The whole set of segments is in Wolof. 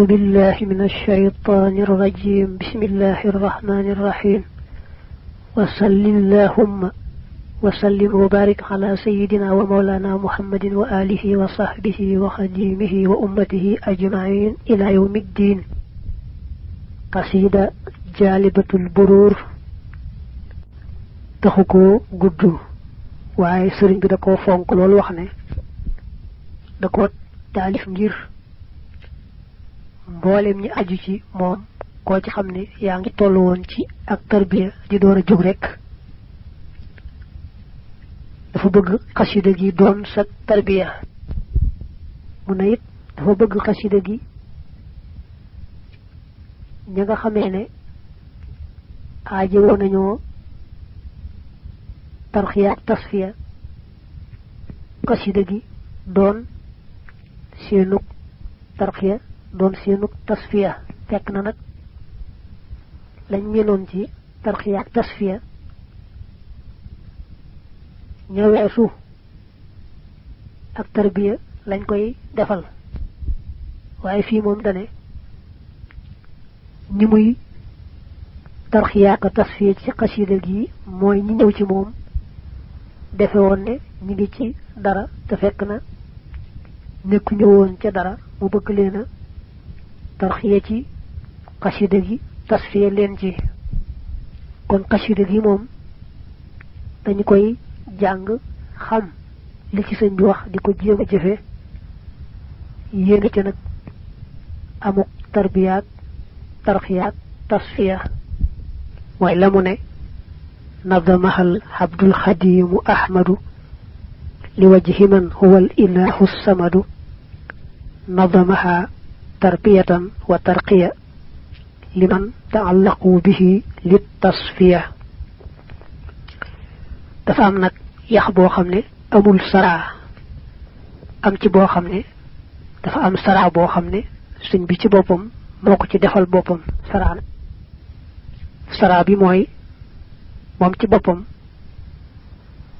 أعوذ بالله من الشيطان الرجيم. بسم الله الرحمن الرحيم. وصل اللهم وسلم وبارك على سيدنا ومولانا محمد وآله وصحبه وخديمه وأمته أجمعين إلى يوم الدين. قصيدة جالبة البرور تخكو قدو waaye sëriñ bi da ko fonk loolu wax ne da ko taalif ngir mboolem ñi aju ci moom koo ci xam ne yaa ngi toll woon ci ak tarbiya di door a jóg rek dafa bëgg xasida gi doon sa tarbiya mu ne it dafa bëgg xasida gi ña nga xamee ne aaje woon nañoo tarxiya ak tasfiya xasida gi doon seenug tarxiya doon seenug tasfiya fekk na nag lañ meloon ci tarxiya ak tasfiya ña weesu ak tarbiya lañ koy defal waaye fii moom dane ñi muy tarxiya ak tasfiya ci xasida gi mooy ñi ñëw ci moom defe woon ne ñi ngi ci dara te fekk na nekku ñëwoon ca dara mu bëgg leen a tarxiya ci xasida gi tasfiya leen ci kon xasida gi moom dañu koy jàng xam li ci sëñ bi wax di ko jéem a jëfe yéene ca nag amuk tarbiyaat tarxiyaat tasfiya mooy la mu ne نظمها العبد الخديم أحمد لوجه من هو الإله الصمد نظمها تربية وترقية لمن تعلقوا به للتصفية dafa am nag yax boo xam ne amul saraa am ci boo xam ne dafa am saraa boo xam ne sëñ bi ci boppam moo ko ci defal boppam saraa bi mooy moom ci boppam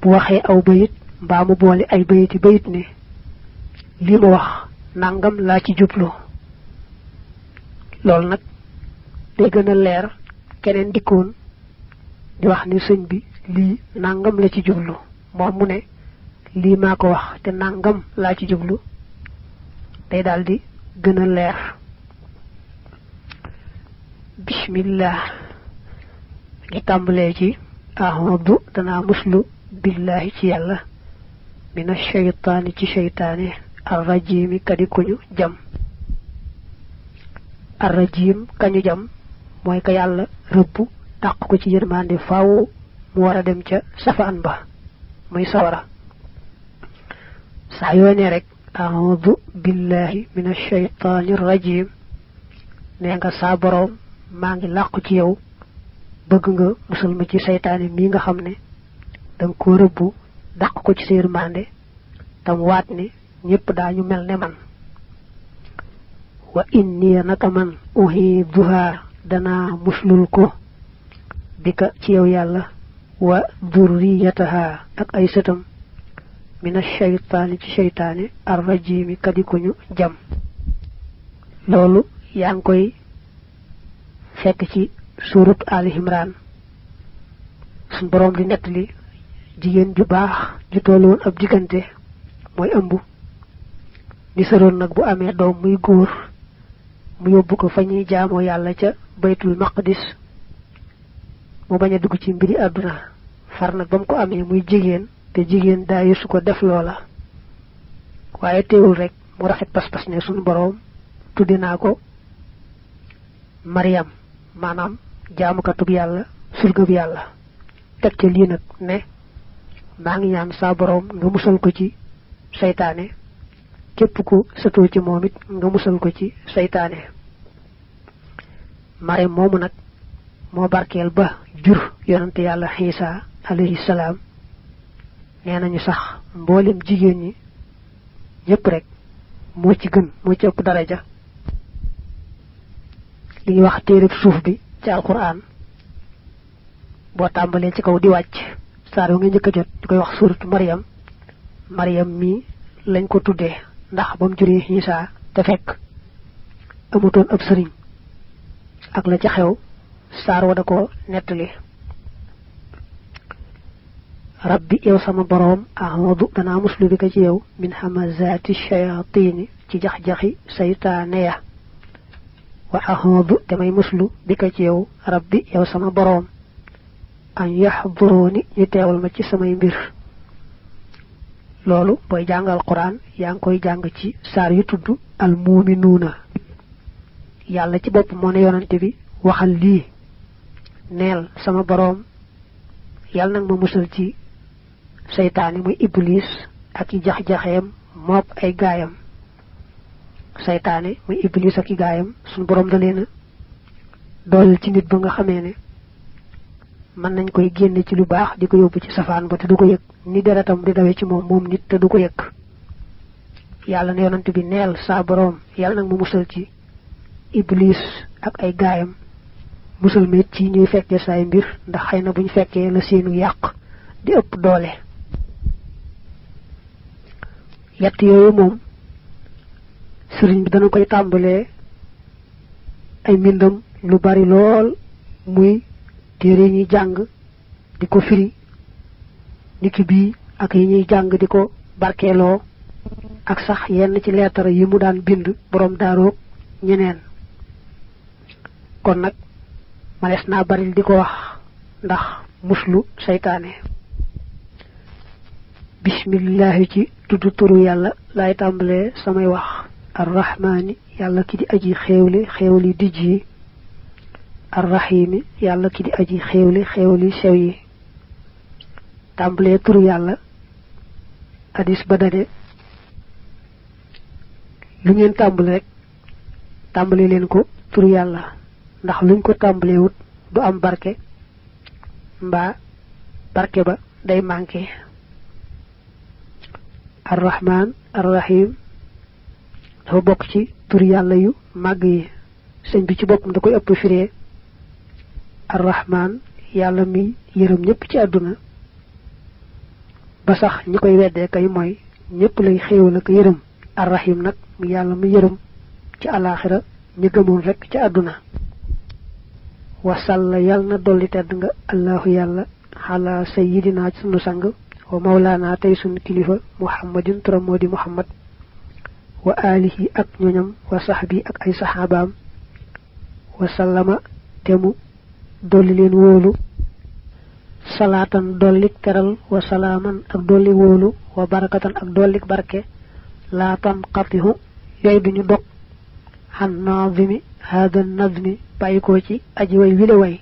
bu waxee aw bayit mbaa mu boole ay bayiti bayit ne lii ma wax nangam laa ci jublu loolu nag day gën a leer keneen dikkoon di wax ni sëñ bi lii nangam la ci jublu moom mu ne lii maa ko wax te nangam laa ci jublu day daldi gën a leer. bismillah ngi tàmbalee ci ahmadu danaa muslu billahi ci yàlla mina shaytaani ci shaytaani arrajimi kadi kuñu jam arrajim kañu jam mooy ka yàlla rëbb dàq ko ci yërmande faaw mu war a dem ca safaan ba muy sawara saa yoone rek ahmadu billahi mina shaytaani rajim nee nga saa boroom maa ngi làqu ci yow bëgg nga musal ma ci seytaane mii nga xam ne danga ko rëbbu dàq ko ci sa yërmande tam waat ne ñépp daañu mel ne man wa inni naka man uhiduha danaa muslul ko bika ci yow yàlla wa durriyataha ak ay sëtam mina shaytaani ci seytaane arrajimi kadikuñu jam loolu yaa ngi koy fekk ci suurat Ali Imran suñ boroom di nettali jigéen ju baax ju tollu woon ab diggante mooy ëmb ni saroon nag bu amee doom muy góor mu yóbbu ko fa ñuy jaamoo yàlla ca baytul maqdis mu bañ a dugg ci mbiri àdduna far nag ba mu ko amee muy jigéen te jigéen daa yusu ko def loola waaye teewul rek mu rafet pas-pas ne suñ boroom tuddi naa ko Maryam maanaam jaamukatub yàlla surgab yàlla teg ca lii nag ne maa ngi ñaan saa boroom nga musal ko ci seytaane képp ku sëtoo ci moom it nga musal ko ci seytaane Maryam moomu nag moo barkeel ba jur yonante yàlla Iisa alayhi salaam nee nañu sax mboolem jigéen ñi ñépp rek moo ci gën moo ci ëpp daraja li ñuy wax téereb suuf bi ci alquran boo tàmbalee ci kaw di wàcc saar yu nga njëkk a jot ñu koy wax suuratu Maryam mi lañ ko tuddee ndax ba mu juree Iisa te fekk amutoon ab sëriñ ak la ca xew saar wa da ko nettali rabbi yow sama boroom a'udhu danaa muslu bi ka ci yow min hamazati shayatin ci jax-jaxi saytaane ya wa a'udhu damay muslu bi ka ci yow rabbi yow sama boroom an yahduruni ñu teewal ma ci samay mbir loolu booy jàngal Qur'an yaa ngi koy jàng ci saar yu tudd al muminuuna yàlla ci bopp moo ne yonante bi waxal lii neel sama boroom yàlla nag ma musal ci seytaane muy iblis ak i jax-jaxeem mook ay gaayam seytaane muy iblis ak i gaayam suñu boroom da leena dooleel ci nit ba nga xamee ne mën nañ koy génne ci lu baax di ko yóbbu ci safaan ba te du ko yëg ni deretam di dawe ci moom nit te du ko yëg yàlla ne yonante bi neel saa boroom yàlla nag ma musal ci iblis ak ay gaayam musal ma ci ñuy fekkee saay mbir ndax xëy na buñ fekkee la seenu yàq di ëpp doole yett yooyu moom sëriñ bi dana koy tàmbalee ay mbindam lu bari lool muy téere yi ñuy jàng di ko firi niki bii ak yi ñuy jàng di ko barkeeloo ak sax yenn ci leetar yi mu daan bind boroom daaroog ñeneen kon nag manees naa bari di ko wax ndax muslu seytaane bismillahi ci tuddu turu yàlla laay tàmbalee samay wax arrahmaani yàlla ki di aji xéewli xéewli dijj yi arrahimi yàlla ki di aji xéewli xéewli sew yi tàmbalee turu yàlla hadis ba dane lu ngeen tàmbale rek tàmbale leen ko turu yàlla ndax luñ ko tàmbalee wut du am barke mbaa barke ba day manqué arrahman arrahim dafa bokk ci turu yàlla yu màgg yi sëñ bi ci boppam da koy ëpp firee arrahman yàlla mi yërëm ñëpp ci àdduna ba sax ñi koy weddee kay mooy ñëpp lay xéewal ak yërëm arrahim nag mu yàlla mi yërëm ci alaaxira ñi gëmoon rekk ci àdduna wasalla yàlla na dolli tedd nga allahu yàlla xala sayyidina ci sunu sang wa mawlaana tey sunu kilifa muhammadin turam moo di muhammad wa alihi ak ñoñam wa sahbi ak ay saxaabaam wa sallama te mu dolli leen wóolu salaatan dollik teral wa salaaman ak dolli wóolu wa barakatan ak dollik barke laa tanqatihu yooyu duñu dog xan naazimi hada nazmi bàyyi ko ci aji way wile way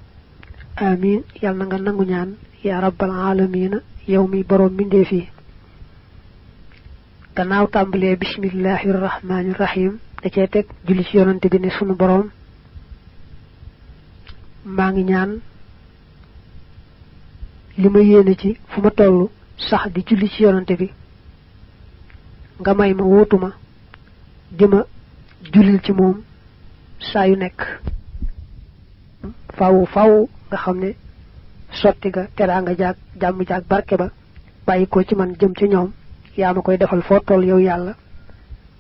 amin yàlla na nga nangu ñaan ya rabbal alamina yow mi boroom mbindee fii gannaaw tàmbalee bismillahi rahmaani rahim da cee teg julli ci yonante bi ne sunu boroom maa ngi ñaan li ma yéene ci fu ma toll sax di julli ci yonante bi nga may ma wóotuma di ma jullil ci moom saa yu nekk faw nga xam ne sotti ga teraanga jaag jàmm jaag barke ba bàyyi ko ci man jëm ci ñoom yaa ma koy defal foo toll yow yàlla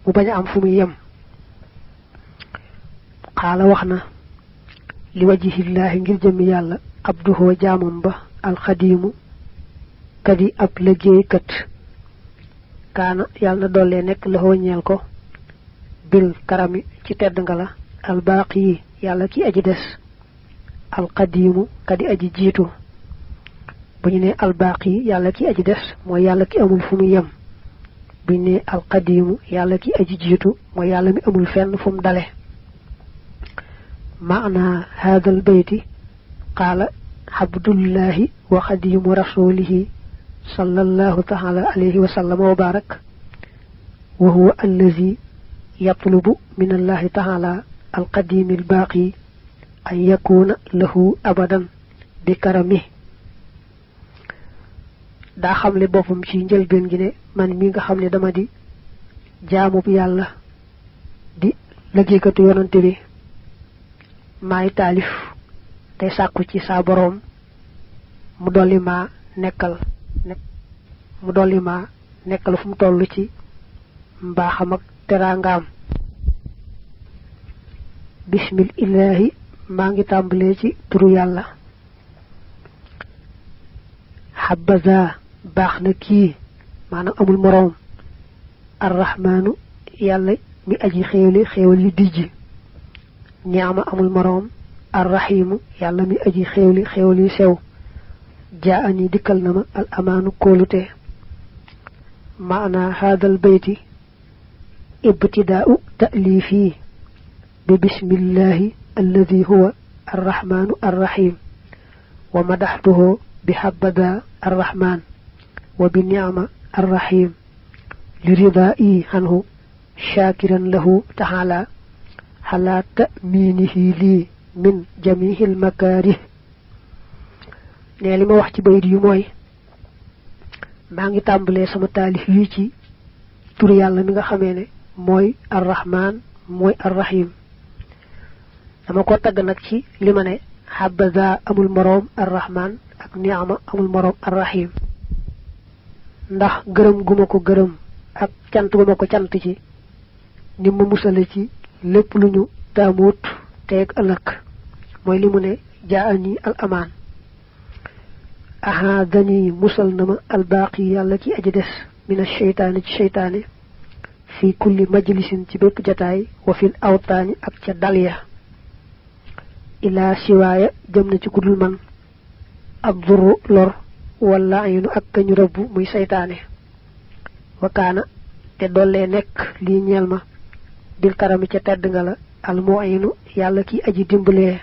mu bañ a am fu muy yem xaala wax na li wajihillaahi ngir jëmmi yàlla abduhoo jaamam ba alxadiimu kadi ab liggéeykat kaana yàlla na dollee nekk loxoo ñeel ko bil karami ci tedd nga la albaaqi yi yàlla ki aji des alqadiimu kadi aji jiitu bu ñu ne albaaqi yi yàlla ki aji des mooy yàlla ki amul fu mu yem bu ñu ne alqadiimu yàlla ki aji jiitu mooy yàlla mi amul fenn fu mu dale maana haadal bayti qaala abdullahi wa xadiimu rasulihi sallallahu taala alayhi wa sallam wa barak wa huwa allazi yatlubu min allahi taala alqadimi albaaqi an yakuna lahu abadan bi karami daa xamle boppam ci njëlbeen gi ne man mi nga xam ne dama di jaamub yàlla di liggéeykatu yonante bi maay taalif tey sàkku ci saa boroom mu dolli ma nekkal fu mu toll ci mbaaxam ak teraangaam bismillahi maa ngi tàmbalee ci turu yàlla. xabaza baax na kii maanaam amul moroom arrahmaanu yàlla mi aji xéewali xéewal yu dijji. niama amul moroom arrahimu yàlla mi aji xéewli xéewal yu sew. jaa ani dikkal na ma al amaanu kóolute. maana haadal bayti ibtidaau ta'liifi bi bismillahi alladi huwa arrahmaanu arrahim wa madaxtuhu bi xabada arrahman wa bi niama arrahim li ridaa'i anhu shaakiran lahu taala xalaa ta'miinihi lii min jamiihil makaarih. ne li ma wax ci bayit yu mooy maa ngi tàmbalee sama taalif yi ci turu yàlla mi nga xamee ne mooy arrahman mooy arrahim. dama ko tagg nag ci li ma ne xabaza amul moroom arrahman ak niama amul moroom arrahim ndax gërëm gu ma ko gërëm ak cant gu ma ko cant ci ni ma musale ci lépp lu ñu taamuut teeg ëllëg mooy li mu ne jaani al amaan. aha dani musal na ma albaaqi yàlla ki aji des mina seytaane ci seytaane fi kulli majlisin ci bépp jataay wa fil awtaani ak ca dalya ilaa siwaaya jëm na ci kudul man ab duru lor wala aynu ak kañu rëbb muy seytaane wakaana te dollee nekk lii ñeel ma bil karami ca tedd nga la al mu'inu yàlla ki aji dimbalee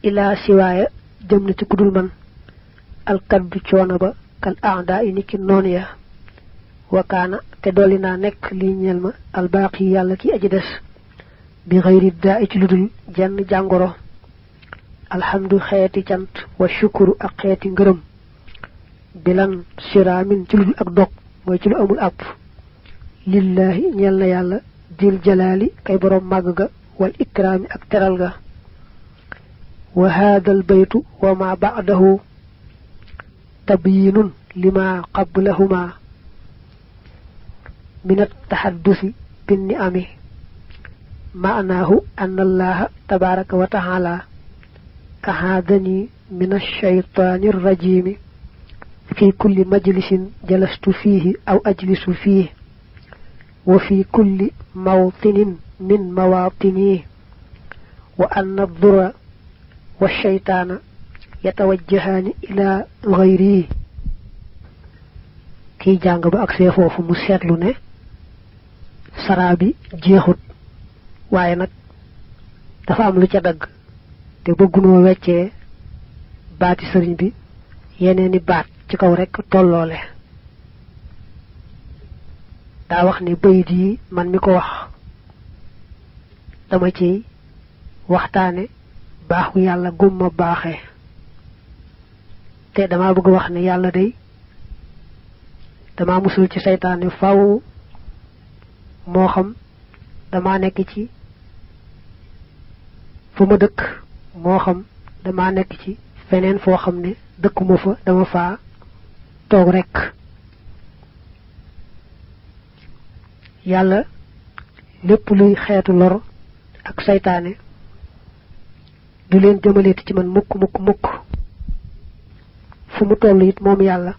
ilaa siwaaya jëm na ci kudul man alkaddu coono ba kal aada yi niki noon ya wakaana te dolli naa nekk lii ñeel ma albaaqi yàlla ki aji des bi xëyri daa i ci ludul jenn jàngoro alhamdu xeeti cant wa shukuru ak xeeti ngërëm bilan siraamin ci ludul ak dog mooy ci lu amul àpp lillaahi ñeel na yàlla dil jalaali kay boroom màgg ga wal ikraami ak teral ga wa haadal baytu wa ma ba'dahu tabyinun lima qablahuma min at-tahaddusi bin ni'ami ma'naahu anna allaha tabaraka wa ta'ala ahaadani min ash-shaytaani ar-rajiimi fi kulli majlisin jalastu fiihi aw ajlisu fiihi wa fi kulli mawtinin min mawaatini wa anna ad-durra wa ash-shaytaana yatawajjahaani ilaa ghayri. kiy jàng ba ak see foofu mu seetlu ne saraa bi jeexut waaye nag dafa am lu ca dagg te bëggunoo weccee baati sëriñ bi yeneeni baat ci kaw rekk tolloole. daa wax ne bayit yi man mi ko wax dama ciy waxtaane baaxu yàlla gumma baaxee te dama bëgg wax ne yàlla day dama musul ci seytaane faw moo xam dama nekk ci fu ma dëkk moo xam dama nekk ci feneen foo xam ne dëkkuma fa dama faa toog rekk. yàlla lépp luy xeetu lor ak seytaane du leen jëmaleeti ci man mukk mukk mukk. fu mu toll it moom yàlla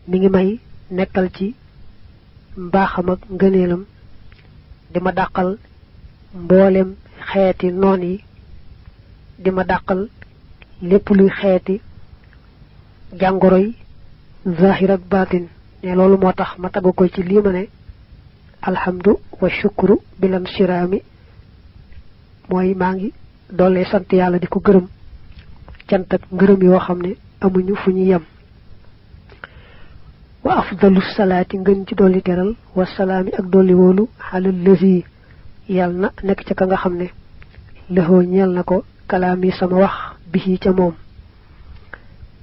mi ngi may nekkal ci mbaaxam ak ngëneelam di ma dàqal mboolem xeeti noon yi di ma dàqal lépp luy xeeti jàngoro yi zahir ak baatin ne loolu moo tax ma tagg ko ci lii ma ne alhamdu wa shukru bilan shiraami mooy maa ngi doole sant yàlla di ko gërëm cant ak ngërëm yoo xam ne amuñu fu ñu yem. wa afdalu salaati ngën ci dolli teral wa salaami ak dolli wóolu xalal lësi yàlla na nekk ca ka nga xam ne lëxoo ñeel na ko kalaami sama wax bi ca moom.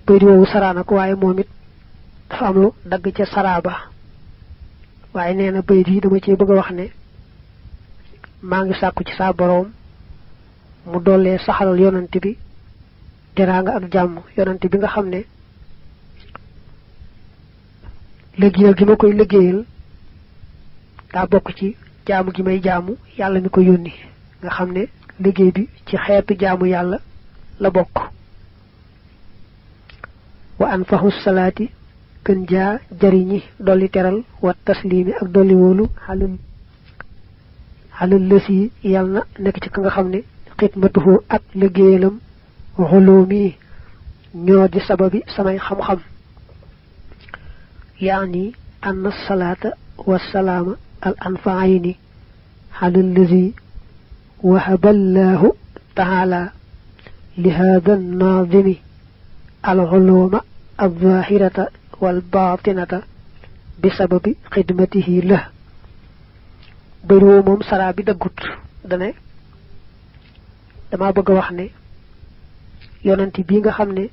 bayit woowu saraana ko waaye moom it dafa am lu dagg ca saraaba waaye nee na bayit yi dama cee bëgg a wax ne maa ngi sàkku ci saa boroom mu dollee saxalal yonante bi teraanga ak jàmm yonante bi nga xam ne liggéeyal gi ma koy liggéeyal daa bokk ci jaamu gi may jaamu yàlla mi ko yónni nga xam ne liggéey bi ci xeetu jaamu yàlla la bokk wa anfahu salaati gën jaa jariñi dolli teral wa taslimi ak dolli wóolu xalal lësi yàlla na nekk ci ka nga xam ne xidmatuhu ak liggéeyalam xuloomi ñoo di sababi samay xam-xam yaani anna salaata wa salaama al anfaayni xalal lësi wahaballaahu taala li hada naadimi al xuluuma al zaahirata wal baatinata bi sababi xidmatihi la bëriwoo moom saraa bi dëggut dane dama bëgg a wax ne yonent bii nga xam ne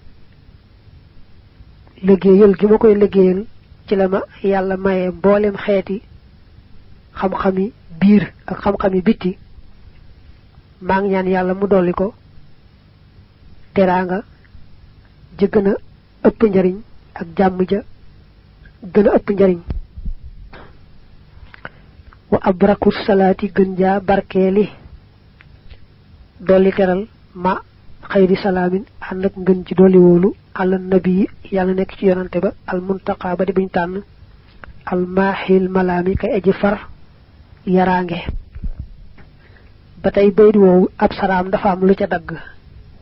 liggéeyal gi ma koy liggéeyal ci la ma yàlla maye mboolem xeeti xam-xami biir ak xam-xami bitti maa ngi ñaan yàlla mu dolli ko teraanga ja gën a ëpp njariñ ak jàmm ja gën a ëpp njariñ wa abraku salaati gën jaa barkeeli dolli teral ma xayri salaamin ànd ak ngën ci dolli wóolu àla nabi yàlla nekk ci yonante ba al muntaqa ba di buñ tànn al maaxil malaami kay aji far yaraange ba tey baydi woowu ab saraam dafa am lu ca dagg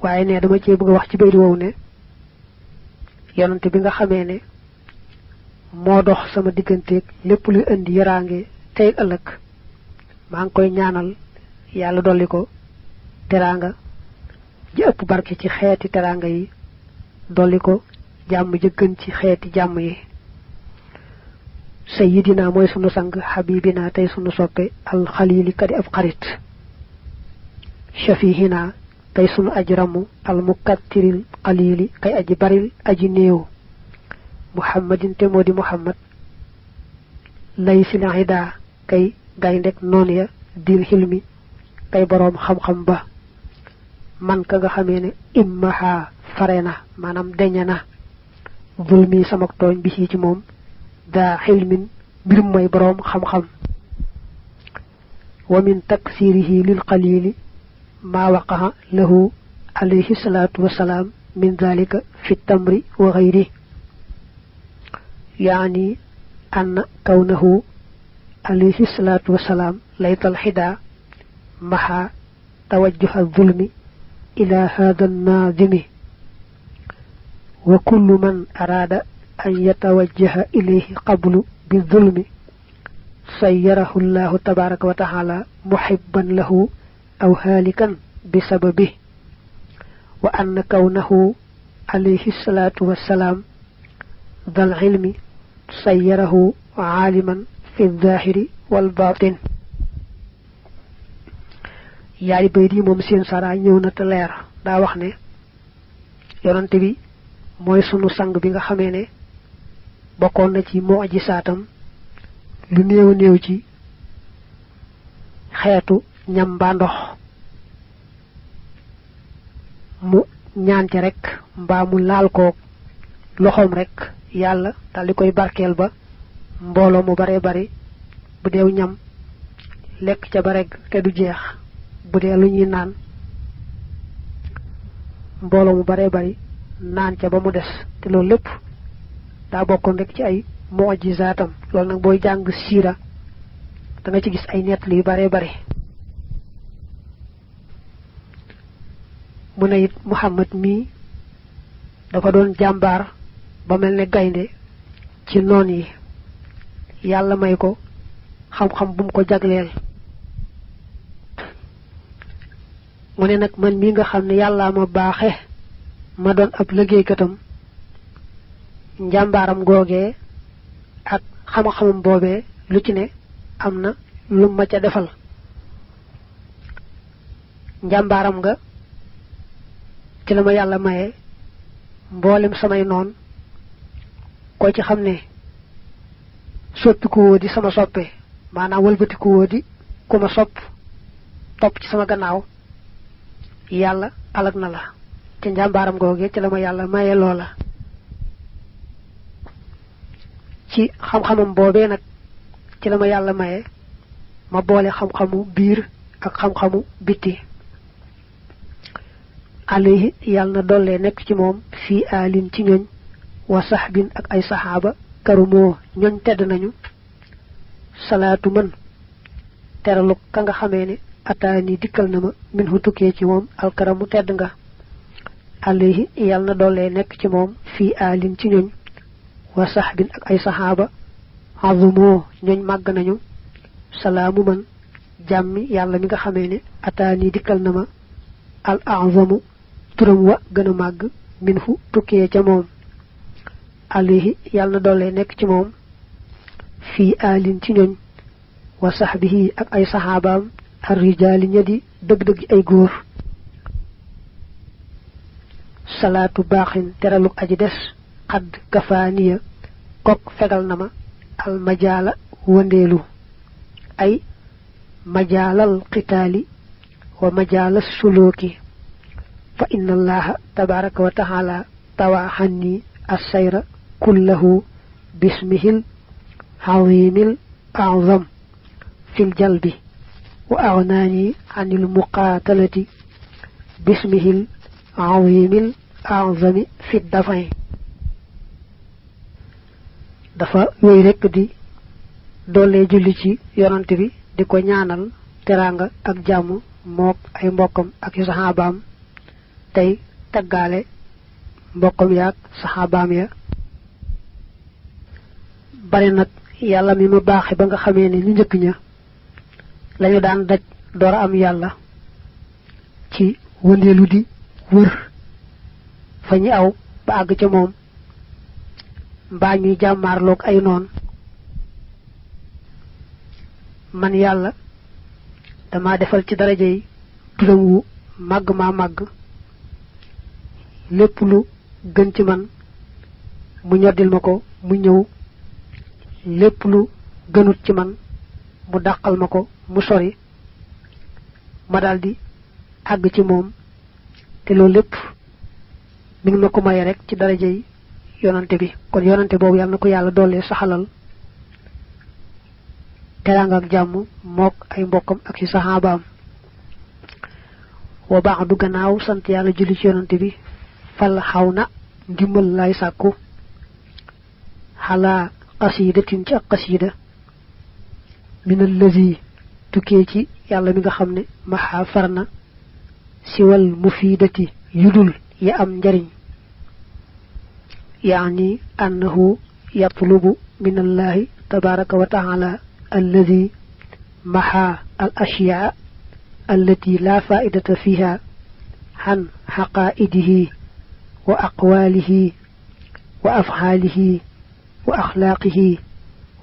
waaye ne dama cee bëgg a wax ci baydi woowu ne yonante bi nga xamee ne moo dox sama digganteeg lépp luy indi yaraange tey ëllëg maa ngi koy ñaanal yàlla dolli ko teraanga ji ëpp barke ci xeeti teraanga yi dolli ko jàmm ji gën ci xeeti jàmm yi sayyidina mooy sunu sang xabibina tey sunu soppe alxalili kadi ab xarit shafihina tey sunu aji ramu almukattiril qalili kay aji baril aji néew muhammadin te moo di muhammad lay silahida kay gayndek noon ya dil xilmi kay boroom xam-xam ba man ka nga xamee ne immaha fare na maanaam deñe na zulmi samak tooñ bi ci moom daa xilmin mbirum mooy boroom xam-xam wa min taksirihi lil qalili maa waqaha lahu alayhi salaatu wasalaam min dalika fi tamri wa xayri yaani anna kawnahu alayhi salaatu wasalaam laytal xidaa maxa tawajjuha zulmi ila hada naadimi wa kullu man araada an yatawajjaha ilayhi qablu bi zulmi sayyarahu llahu tabaraka wa taala muhibban lahu aw haalikan bi sababi wa anna kawnahu alayhi salaatu wassalaam dal ilmi sayyarahu aaliman fi zaahiri wal baatin yaari bayt yi moom seen sara ñëw na te leer daa wax ne yonante bi mooy sunu sang bi nga xamee ne bokkoon na ci mu'jisaatam lu néew néew ci xeetu ñam mbaa ndox mu ñaan ca rek mbaa mu laal koog loxoom rek yàlla dal di koy barkeel ba mbooloo mu bare bari bu deew ñam lekk ca ba rek te du jeex bu dee lu ñuy naan mbooloo mu bare bari naan ca ba mu des te loolu lépp daa bokkoon rek ci ay mu'jizaatam loolu nag booy jàng siira da nga ci gis ay nettali yu bare bari mu ne it Muhammad mii dafa doon jàmbaar ba mel ne gaynde ci noon yi yàlla may ko xam-xam bu mu ko jagleel mu ne nag man mii nga xam ne yàllaa ma baaxe ma doon ab liggéeykatam njàmbaaram googee ak xam-xamam boobee lu ci ne am na lu ma ca defal njàmbaaram nga ci la ma yàlla maye mboolem samay noon ko ci xam ne soppiku woo di sama soppe maanaam wëlbatiku woo di ku ma sopp topp ci sama gannaaw yàlla alag na la ci njàmbaaram googee ci la ma yàlla maye loola ci xam-xamam boobee nag ci la ma yàlla maye ma boole xam-xamu biir ak xam-xamu biti alayhi yàlla na dollee nekk ci moom fii alin ci ñoñ wa sahbin ak ay saxaaba karumoo ñoñ tedd nañu salaatu man teralu ka nga xamee ne ataani dikkal na ma min hu tukkee ci moom alkaramu tedd nga alayhi yàlla na dollee nekk ci moom fii alin ci ñoñ wa sahbin ak ay saxaaba azumoo ñoñ màgg nañu salaamu man jàmmi yàlla mi nga xamee ne ataani dikkal na ma al azamu turam wa gën a màgg min hu tukkee ca moom alayhi yàlla na dollee nekk ci moom fii alin ci ñoñ wa sahbihi ak ay saxaabaam ar rijaali ña di dëgg-dëgg ay góor salaatu baaxin teraluk aji des xadd kafaaniya kok fegal na ma al majaala wëndeelu ay majaalal qitaali wa majaalal sulooki fa inna allaha tabaraka wa taala tawaxanni assayra kullahu bismihil azimil azam fil jalbi wa agnaani anil muqaatalati bismihil azimil azami fi dafay dafa yooyu rekk di doole julli ci yonante bi di ko ñaanal teraanga ak jàmm mook ay mbokkam ak yu saxaabaam tey taggaale mbokkam yaak saxaabaam ya bari nag yàlla mi ma baaxe ba nga xamee ne ñu njëkk ña lañu daan daj door a am yàlla ci wëndeelu di wër fa ñi aw ba àgg ca moom mbaa ñuy jàmmaarloog ay noon man yàlla dama defal ci daraja yi turam wu màgg maa màgg lépp lu gën ci man mu ñoddil ma ko mu ñëw lépp lu gënut ci man mu dàqal ma ko mu sori ma daldi àgg ci moom te loolu lépp mi ngi ma ko maye rek ci daraja yi yonante bi kon yonante boobu yàlla na ko yàlla doole saxalal teraanga ak jàmm mook ay mbokkam ak ci saxaabaam wa baax du gannaaw sant yàlla julli ci yonante bi fal xaw na ndimbal lay sàkku xalaa qasidatin ci ak qasida min allazi tukkee ci yàlla mi nga xam ne maxaa far na siwal mufidati yudul ya am njariñ yaani annahu yatlubu min allahi tabaraka wa taala allazi maxaa al ashyaa allati la faidata fiha xan xaqaidihi wa aqwaalihi wa afxaalihi wa axlaaqihi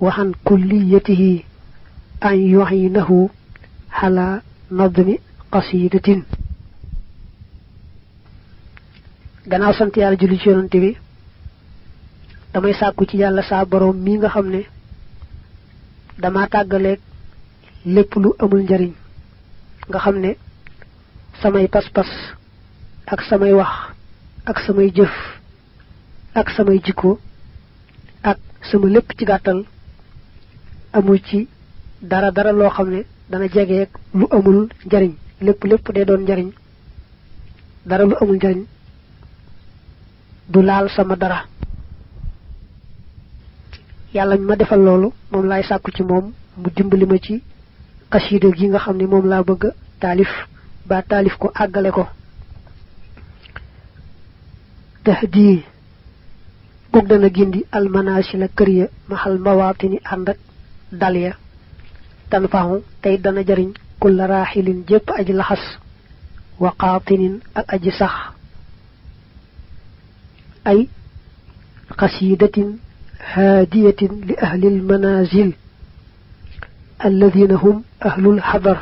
wa xan kulliyatihi an yuxiinahu xala nadmi qasidatin gannaaw sant yàlla julli ci yonante bi damay sàkku ci yàlla saa boroom mi nga xam ne dama tàggaleeg lépp lu amul njariñ nga xam ne samay pas-pas ak samay wax ak samay jëf ak samay jikko ak sama lépp ci gàttal amul ci dara loo xam ne dana jegeeg lu amul njariñ lépp day doon njariñ dara lu amul njariñ du laal sama dara yàlla mi ma defal loolu moom laay sàkku ci moom mu dimbali ma ci xasida gi nga xam ne moom laa bëgg taalif ba taalif ko àggale ko tahdi goog dana gindi almanasila kër ya maxal mawaatini ànd ak dal ya tan faxu tey dana jariñ kulla raaxilin jépp aji laxas wa qaatinin ak aji sax ay qasidatin haadiyatin li ahlil manazil alladina hum ahlul xadar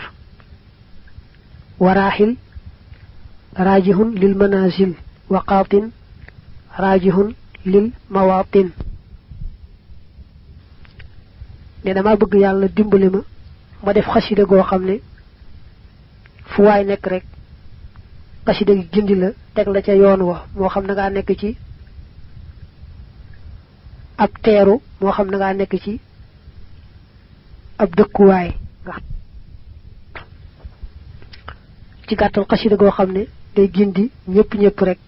wa raaxil raajihun lil manazil wa qaatin raajihun lil mawaatin ne dama bëgg yàlla dimbali ma def xasida goo xam ne fu waay nekk rek xasida gi gindi la teg la ca yoon wa moo xam na ngaa nekk ci ab teeru moo xam na ngaa nekk ci ab dëkkuwaay nga ci gàttal xasida goo xam ne day gindi ñëpp rek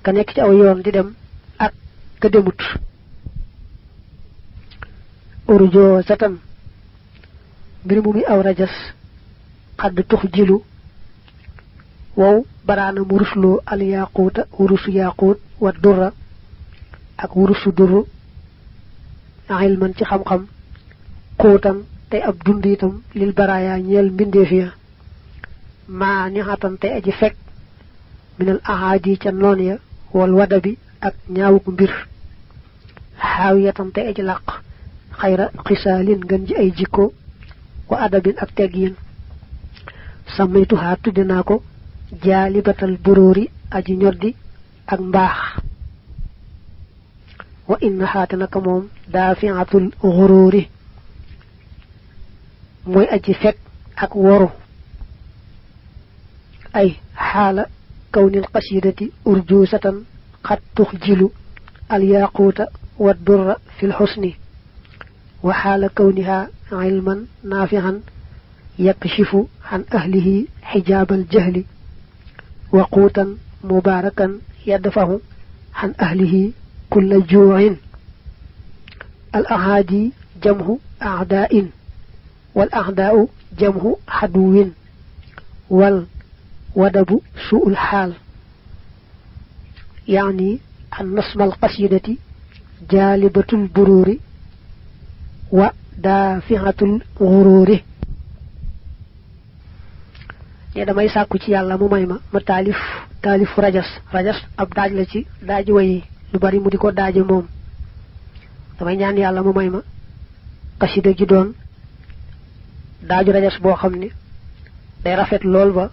ka nekk ci aw yoon di dem ak ka demut urujoo satan mbir mu muy aw rajas xadd tux jilu wow baraana mu rusloo al yaquuta wurusu yaquut wa durra ak wurusu durru ilman ci xam-xam xuutan tey ab dund itam lil baraaya ñeel mbindeef ya maa ni xatan tey aji fekk minal ahadi ca noon ya wal wada bi ak ñaawuk mbir xaawiyatan tey aji làq xayra xisaalin ngën ji ay jikko wa adabin ak teggiin samaytuhaa tudde naa ko jaalibatal buróori aji ñoddi ak mbaax wa innahaa te naka moom daafiatul xuróori mooy aji fekk ak woru ay xaala kawnil qasidati urjuusatan xat tux jilu al yaquuta wa durra fil xusni wa xaala kawniha ilman naafihan yakshifu an ahlihi xijaabal jahli wa quutan mubaarakan yadfahu an ahlihi kulla juuin al ahaadi jamhu aadain wal ahdaau jamhu xaduwin wal wadabu suul xaal yaani an nasmal qasidati jaalibatul buruuri wa daafihatul xuruuri ne damay sàkku ci yàlla mu may ma taalif rajas ab daaj la ci daaji wayi lu bari mu di ko daaje moom damay ñaan yàlla mu may ma xasida gi doon daaju rajas boo xam ne day rafet lool ba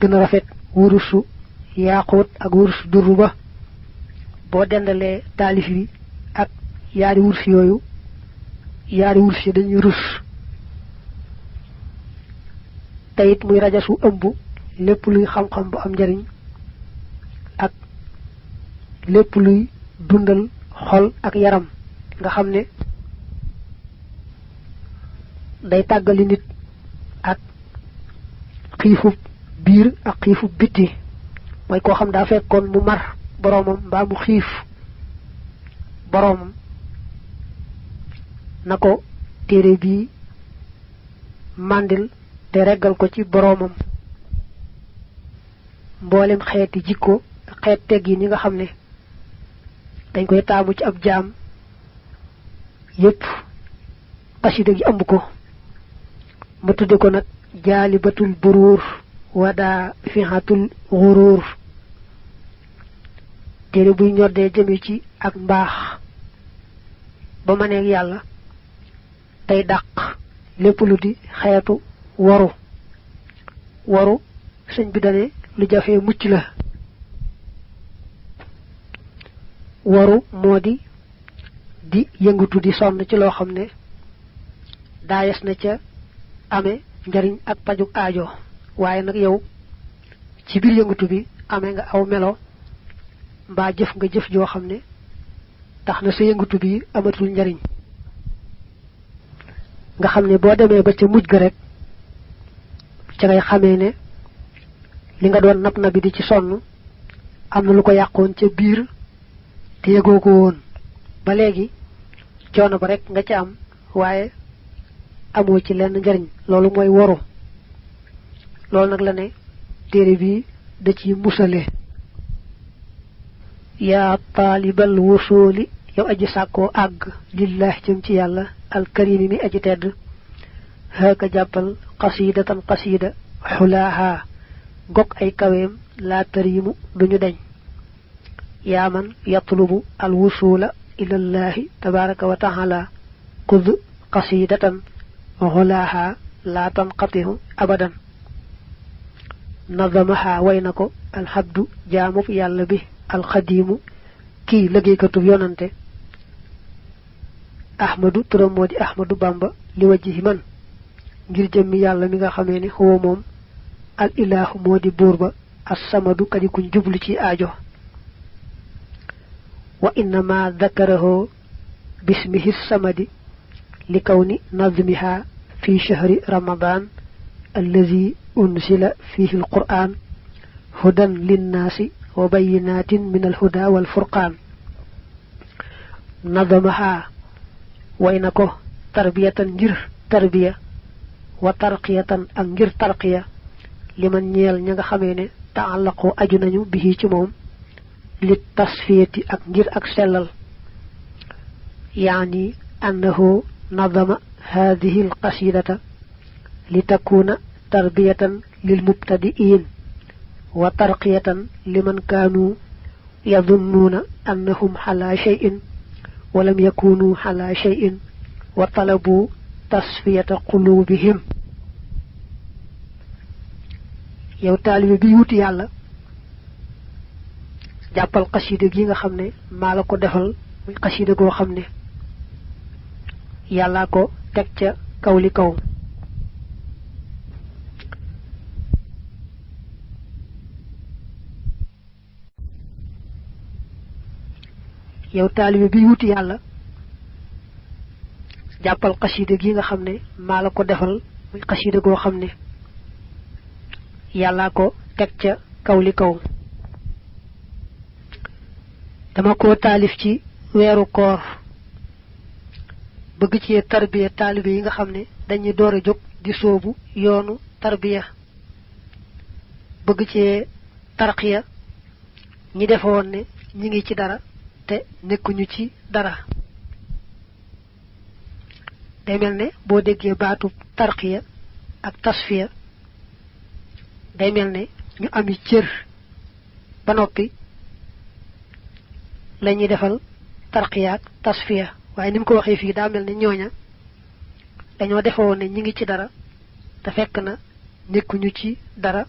gën a rafet wurusu yaaquut ak wurusu durru ba boo dendalee taalif bi ak yaari wurus yooyu yaari wurus yi dañuy rus teyit muy rajasu ëmb lépp luy xam-xam bu am njariñ ak lépp luy dundal xol ak yaram nga xam ne day tàggali nit ak xiifub biir ak xiifub bitti mooy koo xam daa fekkoon mu mar boroomam mbaa mu xiif boroomam na ko téere bii màndil te reggal ko ci boroomam mboolem xeeti jikko xeet tegg yi ñi nga xam ne dañ koy taamu ci ab jaam yépp xasida gi ëmb ko ma tudde ko nag jaalibatul buruur wadaa fihatul xuruur téere buy ñoddee jëme ci ak mbaax ba ma neeg yàlla tey dàq lépp lu di xeetu waru sëñ bi dane lu jafee mucc la waru moo di yëngatu di sonn ci loo xam ne daayes na ca amee njariñ ak pajuk aajo waaye nag yow ci biir yëngatu bi amee nga aw melo mbaa jëf nga jëf joo xam ne tax na sa yëngatu bi amatul njariñ nga xam ne boo demee ba ca mujj ga rek ca ngay xamee ne li nga doon nab na bi di ci sonn am na lu ko yàqoon ca biir te yëgoo ko woon ba léegi coono ba rek nga ca am waaye amoo ci lenn njariñ loolu mooy waru loolu nag la ne téere bi da ci musale yaa taalibal wusuuli yow aji sàkkoo àgg lillahi jëm ci yàlla alkarimi mi aji tedd haka jàppal qasidatan qasida xulaaha gog ay kaweem laa tarimu duñu deñ yaa man yatlubu al wusula ilallahi tabaraka wa taala kud qasidatan xulaaha laa tanqatihu abadan nazamaha way na ko alxabdu jaamub yàlla bi alxadiimu kii liggéeykatub yonante ahmadu turam moo di ahmadu bamba li wajhi man ngir jëmmi yàlla mi nga xamee ni huwa moom al ilaahu moo di buur ba as-samadu kadi kuñ jublu ci aajo wa innama dakarahu bismihi samadi li kawni nazmiha fi shahri ramadan allazi unsila fihi alquran hudan linnaasi wa bayyinatin min alhuda walfurqaan nadamaha way na ko tarbiyatan ngir tarbiya wa tarqiyatan ak ngir tarqiya liman ñeel ña nga xamee ne taallaqu aju nañu bihi ci moom li tasfiyati ak ngir ak sellal yaani annahu nadama hadihi alqasidata li takuna tarbiyatan lil mubtadi'in wa tarqiyatan liman kaanu yadhunnuna annahum ala shay'in wa lam yakunu ala shay'in wa talabu tasfiyata qulubihim yow taalibe bi wuti yàlla jàppal xasida gi nga xam ne maa la ko defal muy xasida goo xam ne yàllaa ko teg ca kaw li kaw yow taalibe bi wuti yàlla jàppal xasida gi nga xam ne maa la ko defal muy xasida goo xam ne yàllaa ko teg ca kaw li kaw dama ko taalif ci weeru koor bëgg ci tarbiya taalibe yi nga xam ne dañuy door a jóg di soobu yoonu tarbiya bëgg ci tarqiya ñi defoon ne ñi ngi ci dara te nekkuñu ci dara day mel ne boo déggee baatu tarqiya ak tasfiya day mel ne ñu ami cër ba noppi la ñuy defal tarqiya ak tasfiya waaye ni mu ko waxee fii daa mel ne ñooña dañoo defoon ne ñi ngi ci dara te fekk na nekkuñu ci dara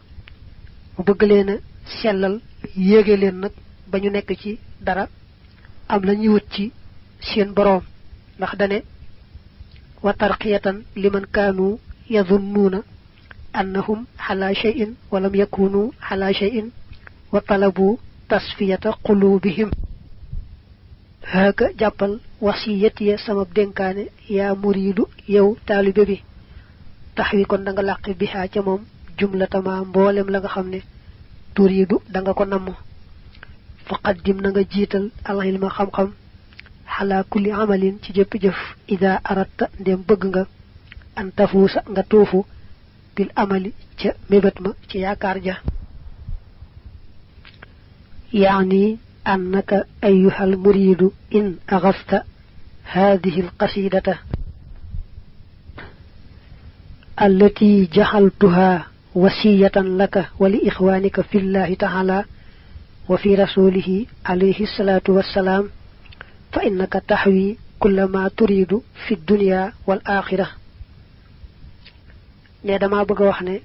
mu bëgg leen a sellal yéege leen nag ba ñu nekk ci dara am la ñuy wut ci seen boroom ndax dane wa tarqiyatan liman kaanu yadhunnuuna annahum ala shay'in wa lam yakunu ala shay'in wa talabu tasfiyata qulubihim haaka jàppal wasiyati sama dénkaane yaa muriidu yow taalibe bi tax wi kon da nga làqi bihaa ca moom jumlatama mboolem la nga xam ne turiidu da nga ko namm faqaddim na nga jiital alxilma xam-xam xalaa kulli amalin ci jëpp jëf ida aratta ndem bëgg nga an tafuusa nga tuufu bil amali ca mébét ma ci yaakaar ja yaani annaka ayyuhal muriidu in axasta hadihi alqasidata allati jaxaltuha wasiyatan laka wa li ixwanika fi llahi taala wa fi rasulihi alayhi salatu wassalaam fa innaka taxwi kulla ma turidu fi dunya wal axira ne dama bëgg a wax ne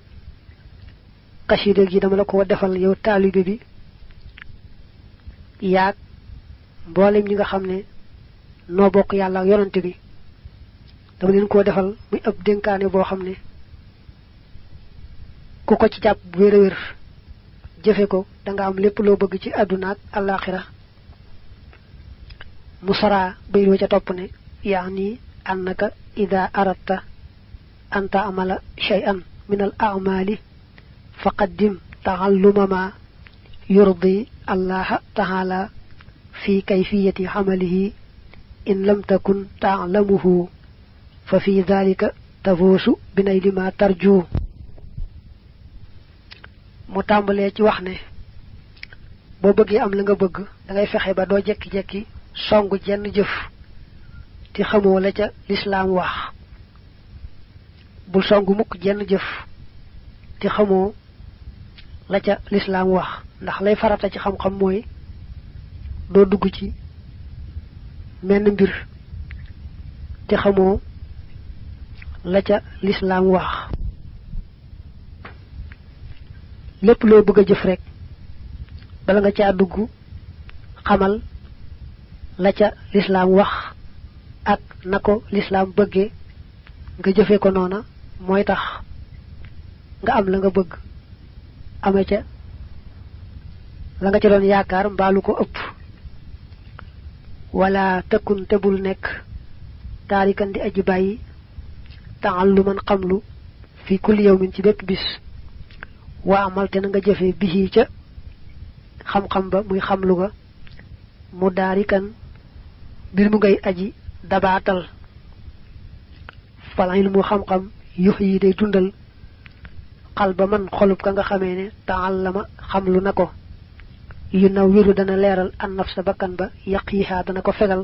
xasida gi dama la ko defal yow taalibe bi yaag mboolem ñi nga xam ne noo bokk yàlla ak yonante bi dama leen koo defal muy ab dénkaane boo xam ne ku ko ci jàpp bu wér a wér jëfe ko da nga am lépp loo bëgg ci àdduna ak àllaaxira musara bayroo ca topp ne yaani annaka ida aratta an taamala shay'an min al a'mali faqaddim taalluma ma yurdi allaha taala fi kayfiyati amalihi in lam takun taalamuhu fa fi dhalika tafuusu binayli ma tarju mu tàmbalee ci wax ne boo bëggee am la nga bëgg da ngay fexe ba doo jekki-jekki songu jenn jëf te xamoo la ca lislaam wax bul songu mukk jenn jëf te xamoo la ca lislaam wax ndax lay farata ci xam-xam mooy doo dugg ci menn mbir te xamoo la ca lislaam wax lépp loo bëgg a jëf rek bala nga caa dugg xamal la ca lislaam wax ak na ko lislaam bëggee nga jëfee ko noona mooy tax nga am la nga bëgg ame ca la nga ca doon yaakaar mbaalu ko ëpp wala tëkkun te bul nekk taarikan di aji bàyyi taalluman xamlu fi kulli yawmin ci bépp bis wa amal te nga jëfé bihi ca xam-xam ba muy xamlu ga mu daarikan bir mu ngay aji dabaatal fal ilmu xam-xam yuhyi day dundal qalba man xolub ka nga xamee ne taallama xamlu na ko yu naw wiru dana leeral an nafsa bakkan ba yaqiha dana ko fegal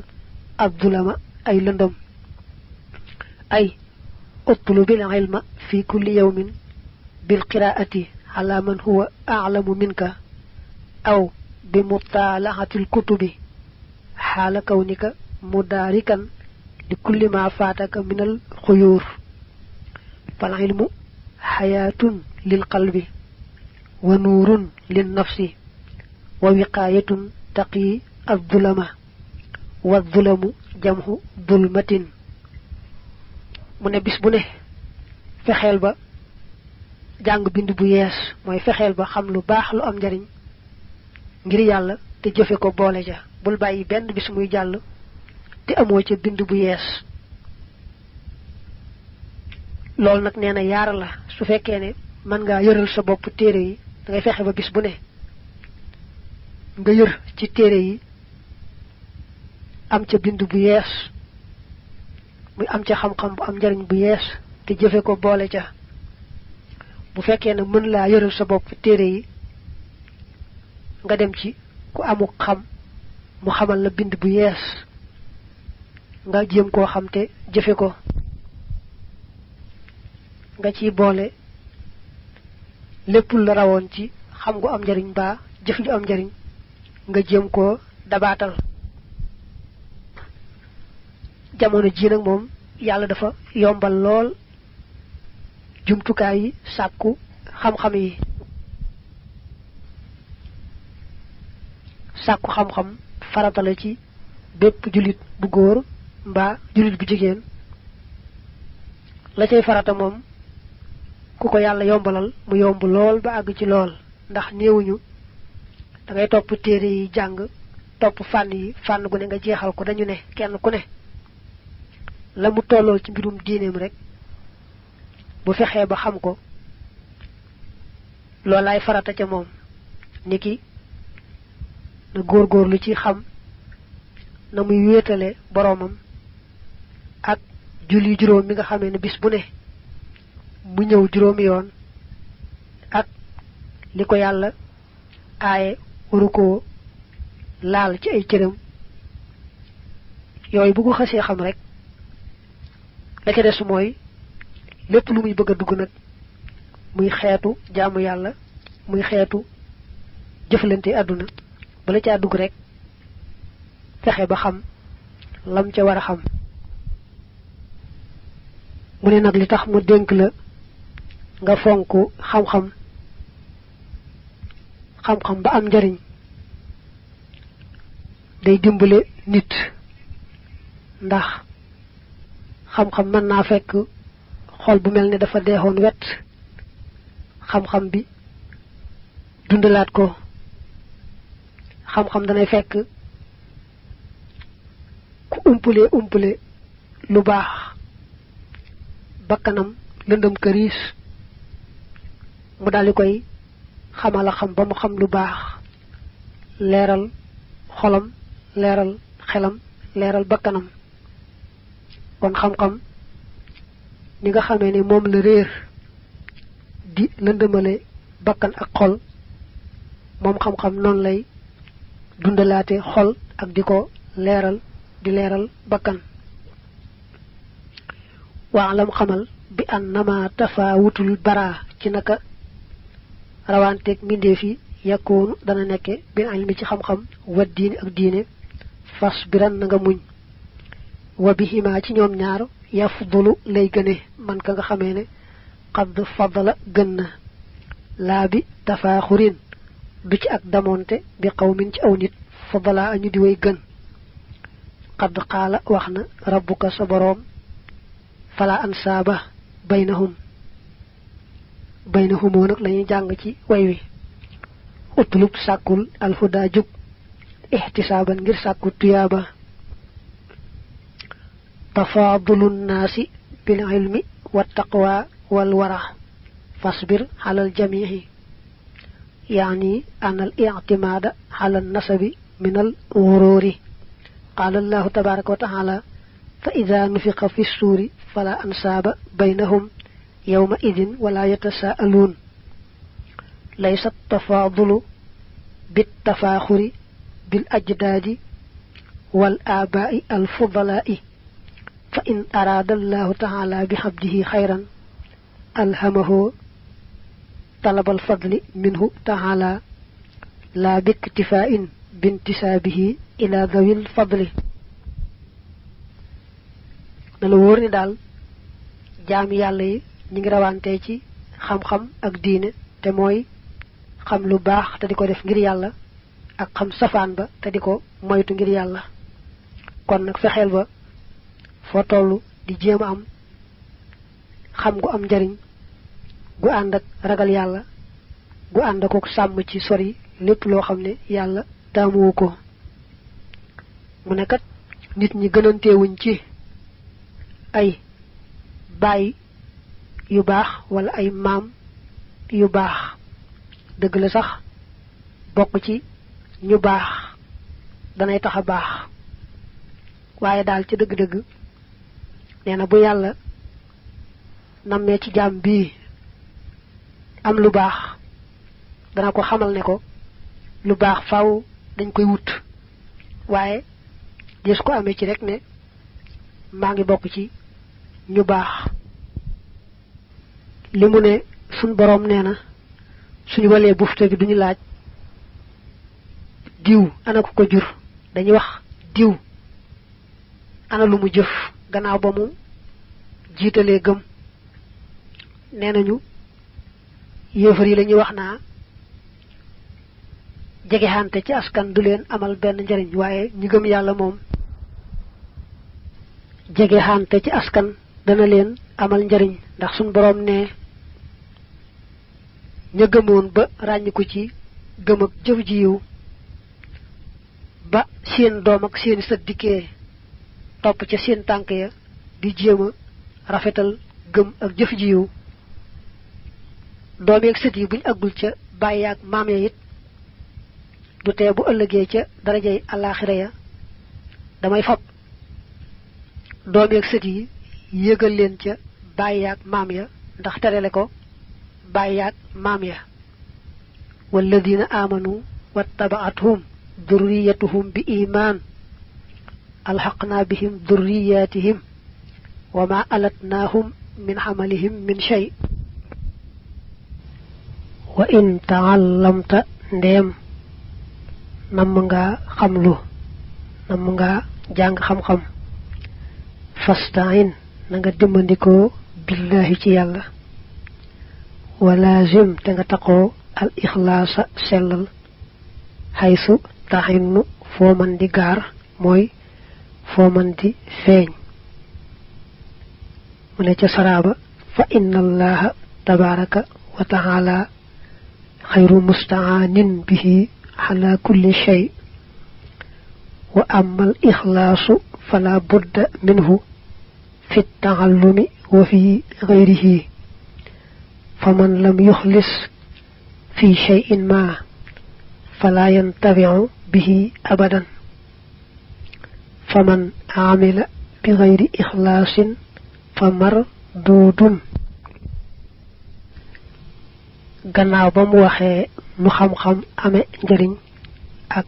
abdulama ay lëndëm ay utlub bil ilma fi kulli yawmin bil qiraati ala man huwa a'lamu minka aw bi mutala'ati al kutubi hala kawnika mudarikan li kulli ma fataka min al khuyur fal ilmu hayatun lil qalbi wa nurun lin nafsi wa wiqayatun taqi adh-dhulama wa adh-dhulamu jam'u dhulmatin mune bis bu ne fexel ba jang bindu bu yes moy fexel ba xam lu bax lu am njariñ ngir yalla te jëfé ko boole ja bul bayyi benn bis muy jall te amo ci bindu bu yes lol nak neena yaara la su fekkee ne man nga yeural sa bop téré yi da ngay fexé ba bis bu ne nga yeur ci téré yi am ci bindu bu yes muy am ci xam-xam bu am njariñ bu yes te jëfé ko boole ja bu fekkee ne mën la yeural sa bop téré yi nga dem ci ku amu xam mu xamal la bind bu yes nga jëm ko xam te jëfé ko nga ci boole lepp la rawon ci xam gu am njariñ ba jëf ju am njariñ nga jëm ko dabatal jamono ji nak mom yalla dafa yombal lol jumtukaay yi sakku xam-xam yi sakku xam-xam farata la ci bépp julit bu góor mba julit bu jigéen la cay farata mom kuko yalla yombalal mu yomb lol ba ag ci lol ndax neewuñu da ngay top téré yi jang top fan yi fan gu ne nga jéxal ko dañu ne kenn ku ne la mu tollol ci mbirum diineem rek bu fexé ba xam ko lolay farata ca mom niki na gor lu ci xam na muy wétalé boromam ak julli juroom mi nga xamé ne bis bu ne mu ñew juroom yoon ak liko yalla ayé waru ko laal ci ay cëram yoy bu ko xasse xam rek la ca dess moy lepp lu muy bëgg dugg nak muy xéetu jaamu yalla muy xéetu jëflante aduna bala ca dugg rek fexé ba xam lam ca wara xam mu ne nak li tax mu denk la nga fonku xam-xam xam-xam ba am njariñ day dimbale nit ndax xam-xam man na fekk xol bu melni dafa deexoon wet xam-xam bi dundalat ko xam-xam danay fekk ku umpule lu baax bakkanam lëndëm këriis mu daldi koy xamala xam ba mu xam lu baax leeral xolam leeral xelam leeral bakkanam kon xam-xam ni nga xamé ne mom la réer di lëndëmale bakkan ak xol mom xam-xam non lay dundalaate xol ak diko leeral di leeral bakkan waalam xamal bi annama tafawutul bara ci naka rawantek mindefi yakunu dana nekke bi ilmi ci xam-xam wa diine ak diine fasbiran nga muñ wa bihima ci ñoom ñaar yafdulu lay gëne man ka nga xamé ne qad fadala gënna la bi tafakhurin du ci ak damonté bi qawmin ci aw nit fadala ñu di way gën qad qala waxna rabbuka sabarom fala ansaba bainahum nak lañuy jang ci way wi utlub sakul alhuda jub ihtisaban ngir sakku tiyaba tafadulun nasi bil ilmi wat taqwa wal wara fasbir halal jami'i يعني أن الاعتماد على النسب من الغرور. قال الله تبارك وتعالى فإذا نفخ في الصور فلا أنساب بينهم يومئذ ولا يتساءلون. ليس التفاضل بالتفاخر بالأجداد والآباء الفضلاء، فإن أراد الله تعالى بعبده خيرا ألهمه طلب الفضل منه تعالى لا باكتفاء بانتسابه إلى ذوي الفضل. nala wóor ni daal jaami yàlla yi ñi ngi rawante ci xam-xam ak diine te mooy xam lu baax te di ko def ngir yàlla ak xam safaan ba te di ko moytu ngir yàlla. kon nag fexeel ba foo toll di jéem a am xam gu am njariñ gu ànd ak ragal yàlla gu ànd ak sàmm ci sori lépp loo xam ne yàlla taamuwu ko. mu ne kat nit ñi gënantewuñ ci ay baay yu baax wala ay maam yu baax. dëgg la sax bokk ci ñu baax danay tax a baax waaye daal ci dëgg-dëgg nee na bu yàlla nammee ci jaam bii am lu baax dana ko xamal ne ko lu baax faaw dañ koy wut waaye des ko amee ci rek ne maa ngi bokk ci ñu baax. li mu ne suñ boroom nee na suñu walee bufte bi duñu laaj diw ana ko jur, dañuy wax diw ana lu mu jëf gannaaw ba mu jiitalee gëm. nee nañu yéefar yi lañuy wax naa jegexante ci askan du leen amal benn njariñ waaye ñi gëm yàlla moom jegexante ci askan dana leen amal njariñ ndax suñ boroom ne ña gëmoon ba ràññiku ci gëm ak jëf ji yiw ba seen doom ak seen sët dikkee topp ca seen tànk ya di jéem a rafetal gëm ak jëf ji yiw doom ak sët yi buñ aggul ca bàyyi ak maam ya it du tee bu ëllëgee ca darajay àllaaxira ya damay fab doom ak sët yi yëgal leen ca bàyyi ak maam ya ndax terele ko bàyyi ak maam ya. walladina amanu wattabaatuhum durriyatuhum bi iman alxaqna bihim durriyatihim wa ma alatnahum min amalihim min shay. wa in taallamta ndeem namm nga xamlu namm nga jàng xam-xam fastain na nga dimbandikoo billahi ci yàlla walazim te nga taqoo al ixlaasa sellal xaysu taxinnu foo man di gaar mooy foo man di feeñ. mu ne ca saraaba fa inna allaha tabaraka wa taala xayru mustaanin bihi ala kulli shay wa amma al ixlaasu fala budda minhu fi taallumi wa fi gayrihi faman lam yuxlis fi shay'in ma fala yantafi'u bihi abadan faman amila bi gayri ixlaasin fa mardudun. gannaaw ba mu waxee nu xam-xam amee njariñ ak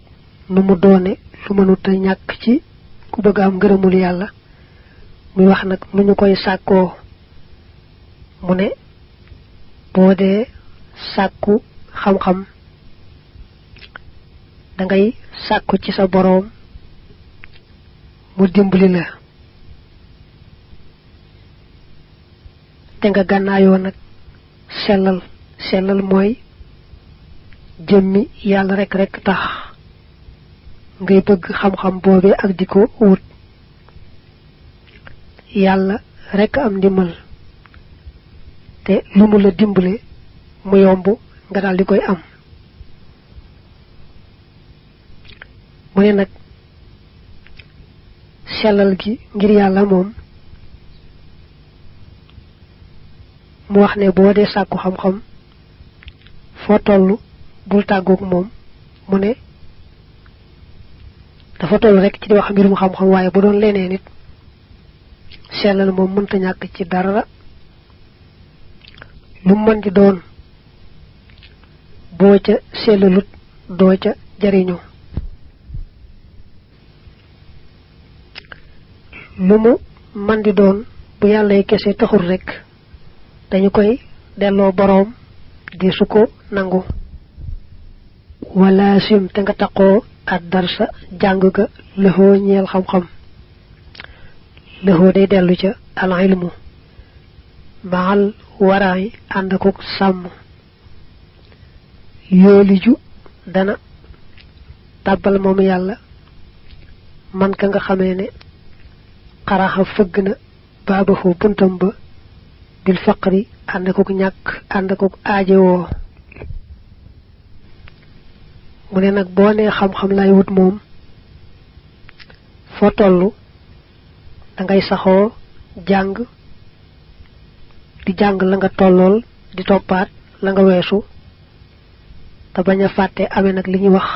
nu mu doone lu mënuta ñàkk ci ku bëgg am ngërëmul yàlla muy wax nag nu ñu koy sàkkoo. mu ne boo dee sàkku xam-xam dangay sàkku ci sa boroom mu dimbali la te nga gànnaayoo nag sellal mooy jëmmi yàlla rek tax ngay bëgg xam-xam boobee ak di ko wut. yàlla rek am ndimbal te lu mu la dimbale mu yomb nga daal di koy am. mu ne nag sellal gi ngir yàlla moom mu wax ne boo dee sàkku xam-xam foo toll bul tàggoog moom mu ne dafa toll rek ci di wax mbirum xam-xam waaye bu doon leneen nit sellal moom mënta ñàkk ci dara lu mën di doon boo ca sellalut doo ca jariñu lu mu man di doon bu yàlla yi kese taxul rek dañu koy delloo boroom di su ko nangu wala sim te nga taqoo ad darsa jàng ga lëxoo ñeel xam-xam lëxoo day dellu ca al ilmu maal waraay ànd akuk sàmm yooliju dana tàbbal moom yàlla man ka nga xamee ne xaraxa fëgg na baabaxu buntam ba bil faqri ànd akuk ñàkk ànd akuk aajewoo mu ne nag boo nee xam-xam lay wut moom foo tollu dangay saxoo jàng di jàng la nga tollool di toppaat la nga weesu te bañ a fàtte amee nag li ñuy wax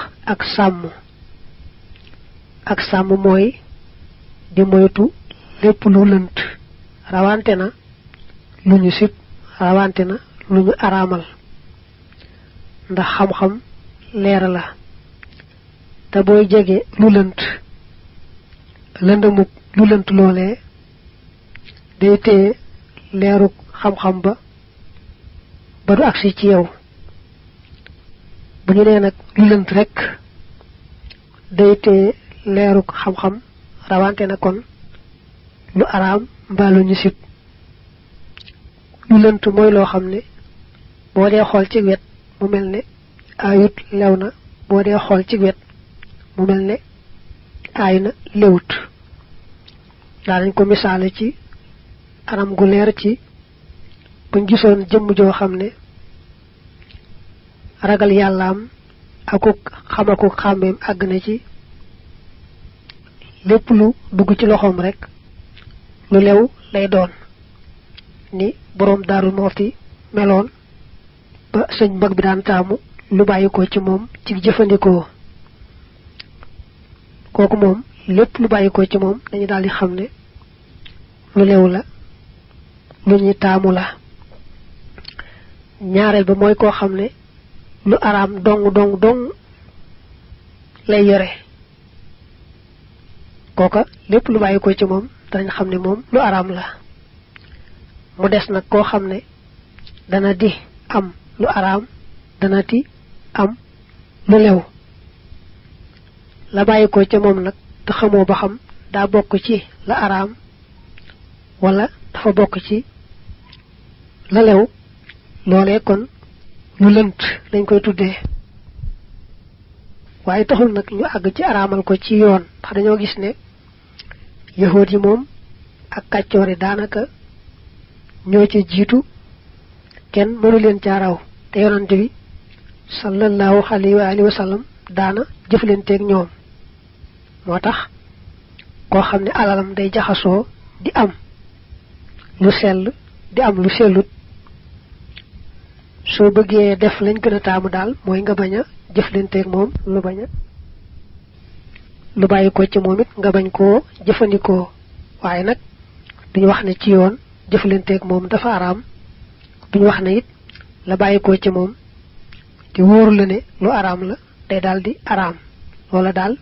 ak sàmm mooy di moytu lépp lu lënt rawante na lu ñu sib rawante na lu ñu araamal ndax xam-xam leer la te booy jege lu lënt lëndamuk lu lënt loolee day téye leeruk xam-xam ba du agsi ci yow bu ñu nee nag lu lënt rekk day téye leeruk xam-xam rawante na kon lu araam mbaa lu ñu sib lu lënt mooy loo xam ne boo dee xool ci wet mu mel ne ayut lew na boo dee xool ci wet mu mel ne aay na lewut daa nañ ko misaale ci anam gu leer ci buñ gisoon jëmm joo xam ne ragal yàllaam akuk xamakuk xàmmeem àgg na ci lépp lu dugg ci loxoom rek lu lew lay doon ni boroom Daaru Muxti meloon ba sëñ mag bi daan taamu lu bàyyi ko ci moom ci jëfandikoo kooku moom lépp lu bàyyi ko ci moom dañu daal di xam ne lu lew la lu ñuy taamu la ñaareel ba mooy koo xam ne lu araam dong lay yore kooka lépp lu bàyyi ko ci moom danañ xam ne moom lu araam la mu des nag koo xam ne dana di am lu araam dana ti am lu lew la bàyyi ko ca moom nag te xamoo ba xam daa bokk ci la araam wala dafa bokk ci la lew loolee kon lu lënt lañ koy tuddee waaye taxul nag ñu àgg ci araamal ko ci yoon ndax dañoo gis ne yahood yi moom ak kàccoor yi daanaka ñoo ci jiitu kenn mënu leen ca raw te yonante bi sallallahu alayhi wa alihi wa sallam daana jëflanteeg ñoom moo tax koo xam ne alalam day jaxasoo di am lu sell di am lu sellut soo bëggee def lañ gën a taamu daal mooy nga bañ a jëflanteeg moom lu bàyyi ko ci moom it nga bañ koo jëfandikoo waaye nag duñu wax ne ci yoon jëflanteeg moom dafa araam duñu wax ne it la bàyyi ko ci moom te wóoru la ne lu araam la day daal di araam loola daal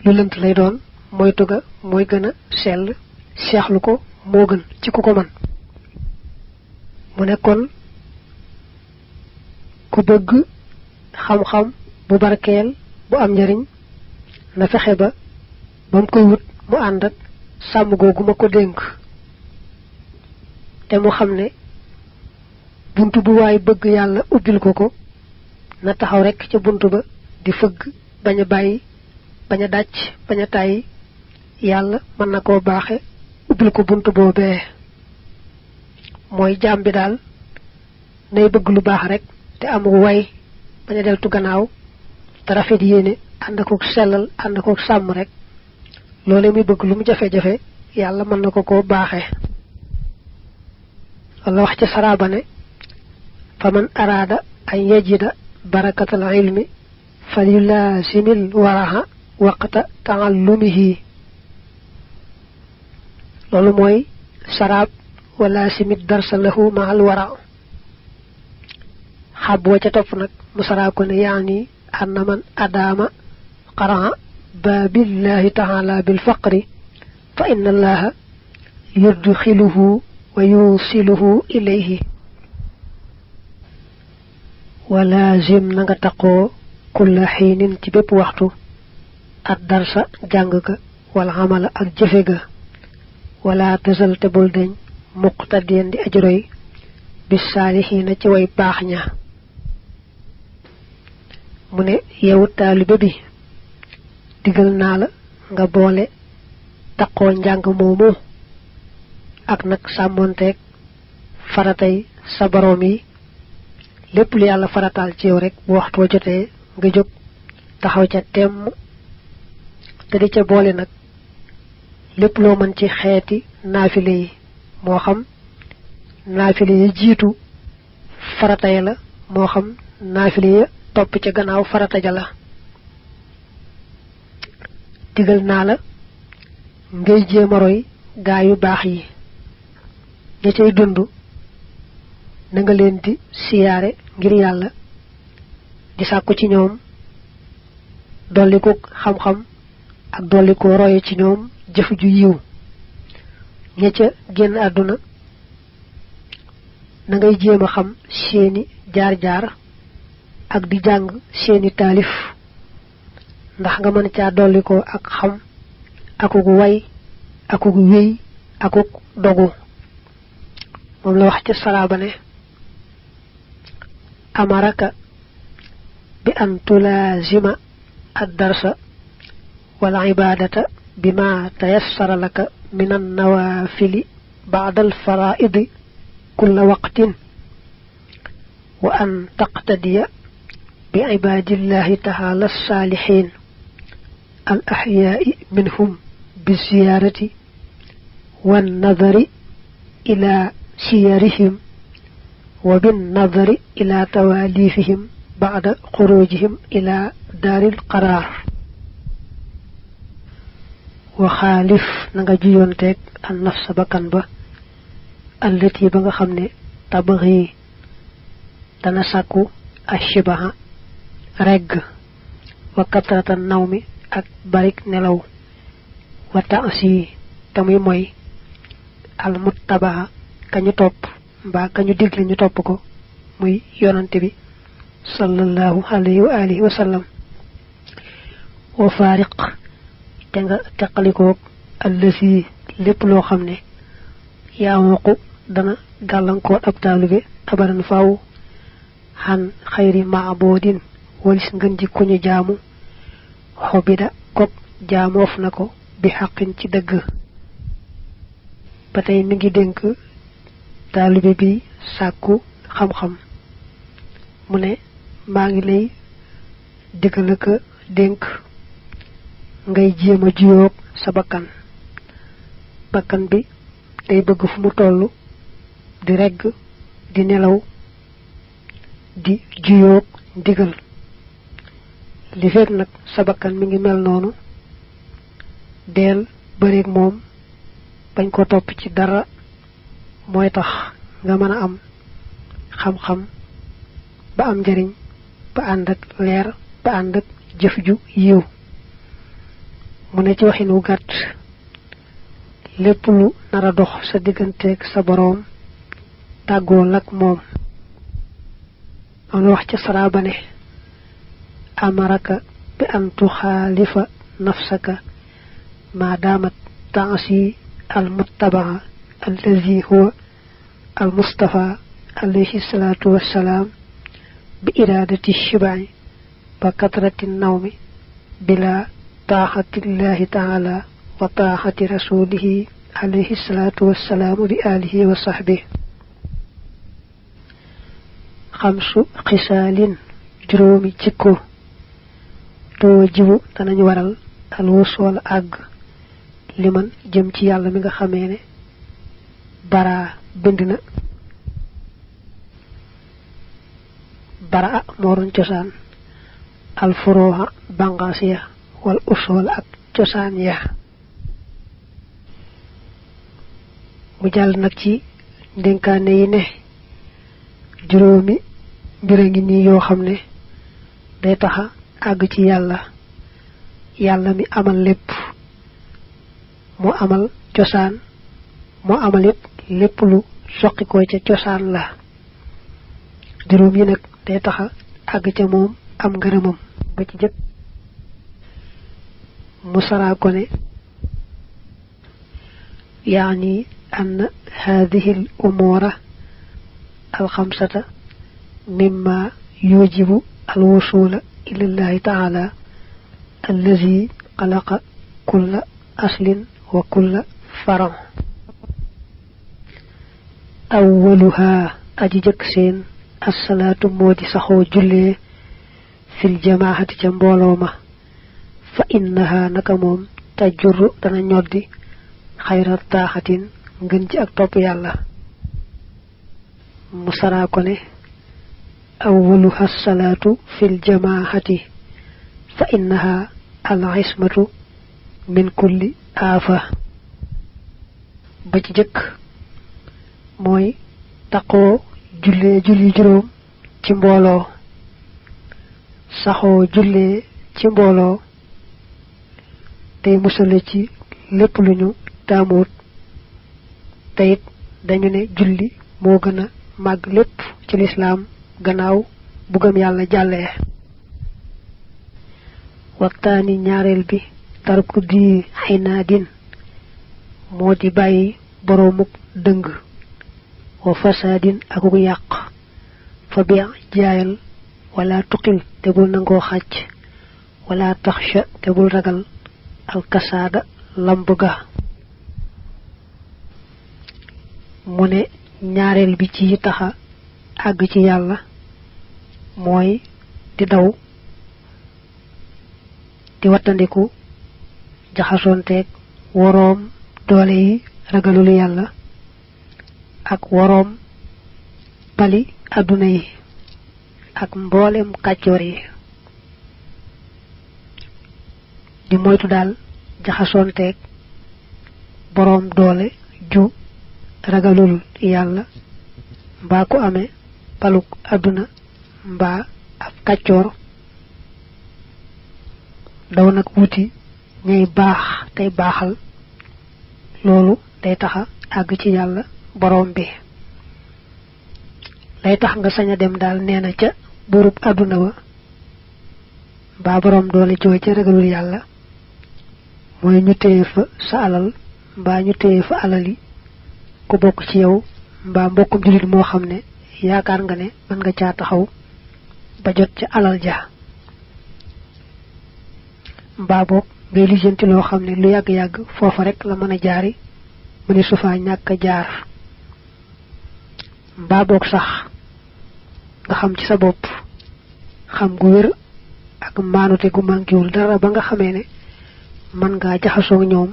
lu lënt lay doon moytu ga mooy gën a sell seexlu ko moo gën ci ku ko man mu ne kon ku bëgg xam-xam bu barkeel bu am njariñ na fexe ba mu koy wut mu ànd ak sàmm googu ma ko dénk te mu xam ne buntu bu waay bëgg yàlla ubbil ko na taxaw rekk ca buntu ba di fëgg bañ a bàyyi bañ a dàcc bañ a tàyyi yàlla mën na koo baaxe ubbil ko buntu boobee mooy jaam bi daal nay bëgg lu baax rek te amul way bañ a deltu gannaaw te rafet yéene ànd akook sellal ànd akook sàmm rek loole muy bëgg lu mu jafe-jafe yàlla mën na ko koo baaxe walla wax ca saraaba ne fa man araada an yajida barakatal ilmi falyulasimil waraha waqta ta'allumihi lolu moy sarab wala simit darsa lahu ma'al wara xab wa ca top nak musara ko ne yaani anna man adama qara babillahi ta'ala bil faqri fa inna allaha yudkhiluhu wa yusiluhu ilayhi walazim nga taqo kull hinin ci bepp waxtu ad darsa jang ka wal amala ak jëfe ga wala tazal tabul deñ muqtadien di ajroy bis salihina ci way bax ña mune yow talibé bi digal na la nga boole taqo njang momu ak nak samontek faratay sa borom yi lepp lu yalla faratal ci yow rek bu waxtu jotté nga jog taxaw ca tem te di ca boole nak lepp lo man ci xéeti nafilé yi mo xam nafilé yi jitu faratay la mo xam nafilé ya top ci gannaaw farata ja la digal na la ngay jema roy gaay yu bax yi ña cey dundu na nga leen di siyaare ngir yàlla di sàkku ci ñoom dolli ko xam-xam ak dolli ko roye ci ñoom jëf ju yiw ña ca génn àdduna na ngay jéem a xam seeni jaar-jaar ak di jàng seeni taalif ndax nga mën caa dolli ko ak xam akugu way akugu wéy akuk dogu moom la wax ci salaaba ne amaraka bi an tulazima ad-darsa wal ibadata bima tayassara laka min an-nawafil ba'da al-fara'id kull waqtin wa an taqtadiya bi ibadillahi ta'ala as-salihin al-ahya'i minhum bi-ziyarati wan-nadhari ila siyarihim وبالنظر إلى تواليفهم بعد خروجهم إلى دار القرار وخالف نغا جيونتك النفس بكن با التي بغا خمني تبغي تنساكو الشبه رج وكثرة النوم أكبرك نلو وتأسي تمي موي المتبع كني توب ba kañu diglé ñu top ko muy yonante bi sallallahu alayhi wa alihi wa sallam wa fariq te nga taqaliko allasi lepp lo xamne yaawuko dana galanko ab talibé abaran faaw han khayri ma'budin walis ngeen ji ko ñu jaamu xobida kop jaamof nako bi haqqin ci deug batay mi ngi denk talibé bi sakku xam-xam mune ma ngi lay digal ko denk ngay jema jiyok sa bakkan bi day bëgg fu mu tollu di regg di nelaw di jiyok digal li fek nak sa bakkan mi ngi mel nonu del bari ak mom bañ ko top ci dara moy tax nga mëna am xam-xam ba am jariñ ba and ak leer ba and ak jëf ju yiw mu ne ci waxinu gatt lepp lu nara dox sa digënté ak sa borom taggo lak mom on wax ci saraba ne amaraka bi an tukhalifa nafsaka ma damat ta'si al muttaba الذي هو المصطفى عليه الصلاة والسلام بإرادة الشبع وكثرة النوم بلا طاعة الله تعالى وطاعة رسوله عليه الصلاة والسلام بآله وصحبه 5 خصال جرومي جيكو توجب تاني waral al wusul ag liman jëm ci yalla mi nga xamé né bara bindina bara morun cosaan al furuha bangaas ya wal usul ak cosaan ya mu jàll nag ci dénkaane yi ne juróomi mbir a ngi nii yoo xam ne day taxa àgg ci yàlla mi amal lépp moo amal cosaan moo amal it lépp lu soqi ko ca cosaan la juróom yi nag day taxa àgg ca moom am ngërëmam ba ci jëkk mu saraa ko ne yaani أن هذه الأمور الخمسة مما يوجب الوصول إلى الله تعالى الذي خلق كل أصل وكل فرع أولها أجيجك سين الصلاة مودي سخو جلي في الجماعة جنبولوما فإنها نكموم تجر تنانيودي خير الطاعة ngën ci ak topp yàlla mu saraa ko ne awwaluha salaatu fil jamaahati fa innaha al ismatu min kulli aafa ba ci jëkk mooy taqoo jullee julli juróom ci mbooloo saxoo jullee ci mbooloo tey musale ci lépp lu ñu taamuut tayit dañu ne julli moo gën a màgg lépp ci lislaam gannaaw bu gëm yàlla jàllee waxtaani ñaareel bi tarku di xinaadin moo di bàyyi boroomuk dëng wa fasaadin akuk yàq fa bi jaayal wala tuqil te bul nangoo xàcc wala taxsha te bul ragal alkasaada lamb ga mu ne ñaareel bi ci taxa àgg ci yàlla mooy di daw di wattandiku jaxasoonteeg woroom doole yi ragalul yàlla ak woroom pali àdduna yi ak mboolem kàccoor yi di moytu daal jaxasoonteeg boroom doole ju ragalul yàlla mbaa ku amee paluk àdduna mbaa ab kàccoor daw nag wuti ñay baax tey baaxal loolu day taxa àgg ci yàlla boroom bi lay tax nga sañ a dem daal nee na ca buurub àdduna ba mbaa boroom doole jooy ca ragalul yàlla mooy ñu téye fa sa alal mbaa ñu téye fa alal yi ku bokk ci yow mbaa mbokkum jullit moo xam ne yaakaar nga ne mën nga caa taxaw ba jot ca alal ja mbaa boog ngay lijjanti loo xam ne lu yàgg-yàgg foofa rek la mën a jaari mu ne su faa ñàkk a jaar mbaa boog sax nga xam ci sa bopp xam gu wér ak maanute gu mànkiwul dara ba nga xamee ne mën ngaa jaxasoo ñoom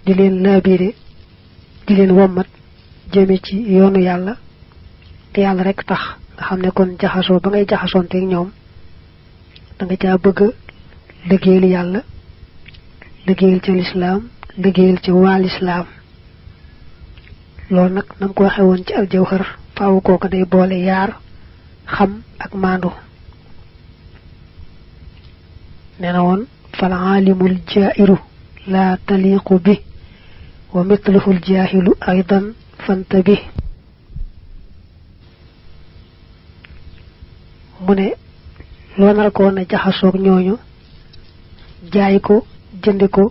di leen laabiire di leen wommat jëme ci yoonu yàlla te yàlla rek tax nga xam ne kon jaxasoo ba ngay jaxasoonteeg ñoom da nga caa bëgg liggéeyal yàlla liggéeyal ca lislaam liggéeyal ca waa lislaam loolu nag nam ko waxe woon ci aljawhar faawu kooka day boole yaar xam ak maandu nee na woon fal aalimul jaa'iru laa taliqu bi wa mitluhul jaahilu aydan fantabi mu ne loo nar ko na jaxasoog ñooñu jaay ko jënd ko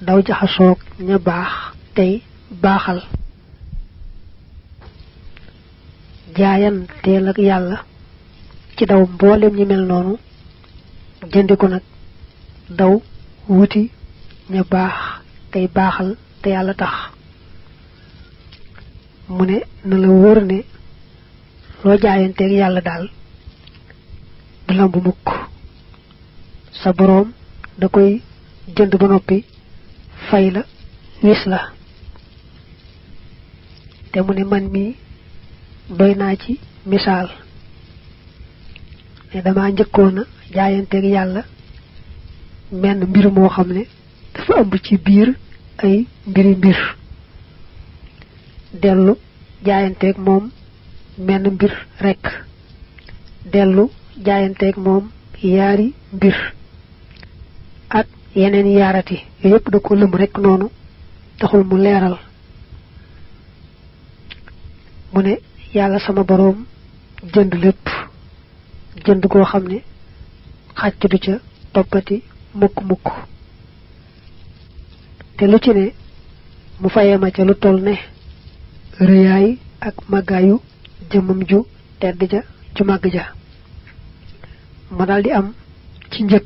daw jaxasoog ña baax tey baaxal jaayan teel ak yàlla ci daw mboolem ñi mel noonu jënd ko nag daw wuti ña baax tey baaxal te yàlla tax mu ne na la wóor ne loo jaayanteeg yàlla daal du lamb mukk sa boroom da koy jënd ba noppi fay la wis la te mu ne man mii doy naa ci misaal ne dama njëkkoona jaayanteeg yàlla menn mbir moo xam ne dafa ëmb ci biir ay mbir dellu jaayanteeg moom menn mbir rekk dellu jaayanteeg moom yaari mbir ak yeneen yaarati yooyu yëpp da ko lëm rekk noonu taxul mu leeral mu ne yàlla sama boroom jënd lépp jënd goo xam ne xàcc du ca toppati mukk te lu ci ne mu fayee ma ca lu toll ne rëyaay ak màggaayu jëmmam ju tedd ja ju màgg ja ma daldi am ci njëg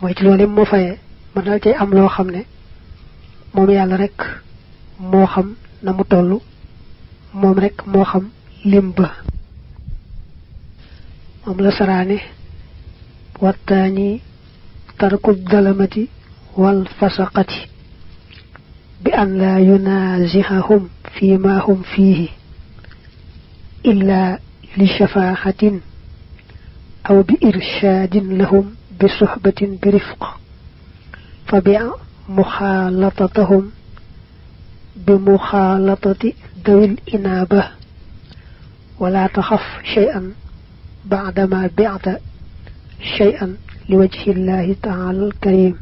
mooy ci loolu moo fayee ma dal cay am loo xam ne moom yàlla rekk moo xam na mu toll moom rekk moo xam lim ba moom la saraane wattaani tarku dalamati wal fasaqati bi an laa yunaazihahum fi ma hum fiihi illa li shafaaxatin aw bi irshaadin lahum bi suhbatin bi rifq fa bi muxaalatatahum bi muxaalatati dawil inaaba wala taxaf shay'an baadama bi'ta shay'an li wajhi llahi ta'ala al-karim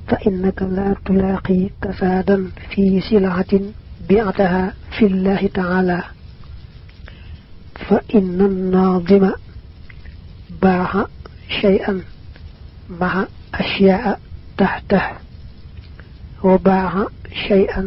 fa innaka la tulaaqi kasaadan fi sil'atin bi'taha fi llahi ta'ala fa inna an-naadima baaxa shay'an ma'a ashyaa'a tahtahu wa baaxa shay'an